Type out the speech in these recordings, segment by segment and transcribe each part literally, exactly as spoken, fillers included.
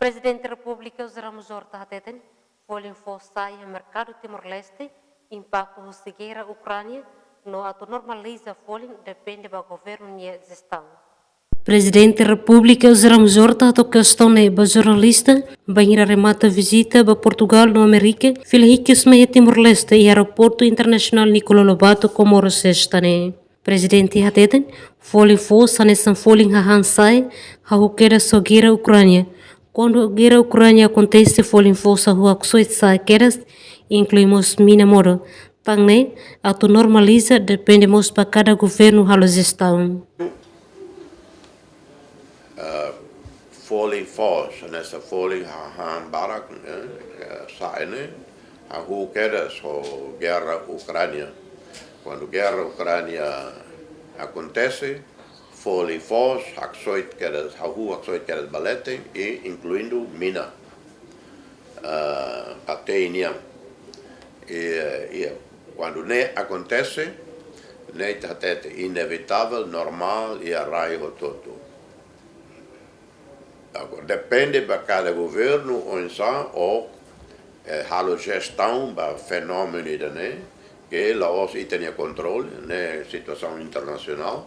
Prezidente Repúblika José Ramos Horta hateten, folin foos sa'e iha merkadu Timor-Leste, impaktu husi gerra Ukránia, no atu normaliza folin depende ba governu nia jestaun. Prezidente Repúblika José Ramos Horta hato'o kestaun ne'e ba jornalista, bainhira remata vizita ba Portugal no Amérika, fila hikas mai iha Timor-Leste iha Aeroportu Internasionál Nicolau Lobato, Comoro, sesta ne'e. Prezidente hateten, folin foos hanesan folin hahán sa'e, hahú kedas ho gerra Ukránia. Kuandu gerra Ukránia akontese, folin foos hahú haksoit sa'e kedas, inklui mós mina modo. Tan ne'e, atu normaliza depende mós ba kada governu halo jestaun. Eh, folin foos, hanesan folin hahán barak, eh, eh, sa'e ne'e, hahú kedas ho gerra Ukránia. Kuandu gerra Ukránia akontese, folin foos haksoit kedas, hahú haksoit kedas ba leten, i inkluindu mina, eh, ba te'in nian. I, eh, i kuandu ne'e akontese, ne'e ita hatete inevitavel, normál, iha rai hotu-hotu. Agora, depende ba kada governu oinsá, o, eh, halo jestaun ba fenómenu ida-ne'e, ke la'ós ita-nia kontrole, ne'e situasaun internasionál,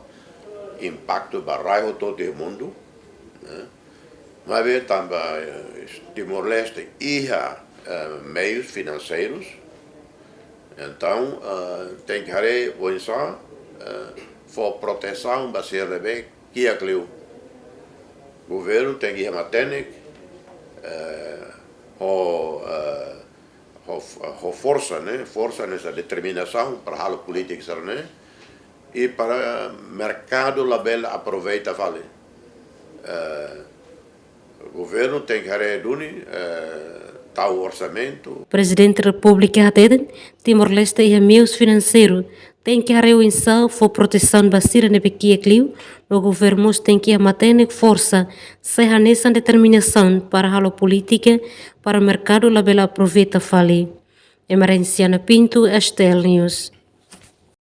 impaktu ba rai hotu-hotu iha mundu, ne'e. Maibé tanba, eh, Timor-Leste iha, eh, meius finanseirus, entaun, eh, tenke haree oinsá, eh, fó protesaun ba sira ne'ebé kiak liu. Governu tenke iha matenek, eh, ho, eh, ho, ho forsa, ne'e, forsa hanesan determinasaun para halo polítika sira-ne'e, i para merkadu labele aproveita fali. Eh, governu tenke haree duni, eh, tau orsamentu. Prezidente Repúblika hateten, Timor-Leste iha meius finanseiru, tenke haree oinsá fó protesaun ba sira ne'ebé kiak liu, no governu mós tenke iha matenek forsa, sai hanesan determinasaun para halo polítika, para merkadu labele aproveita fali. Emerenciana Pinto, S T L News.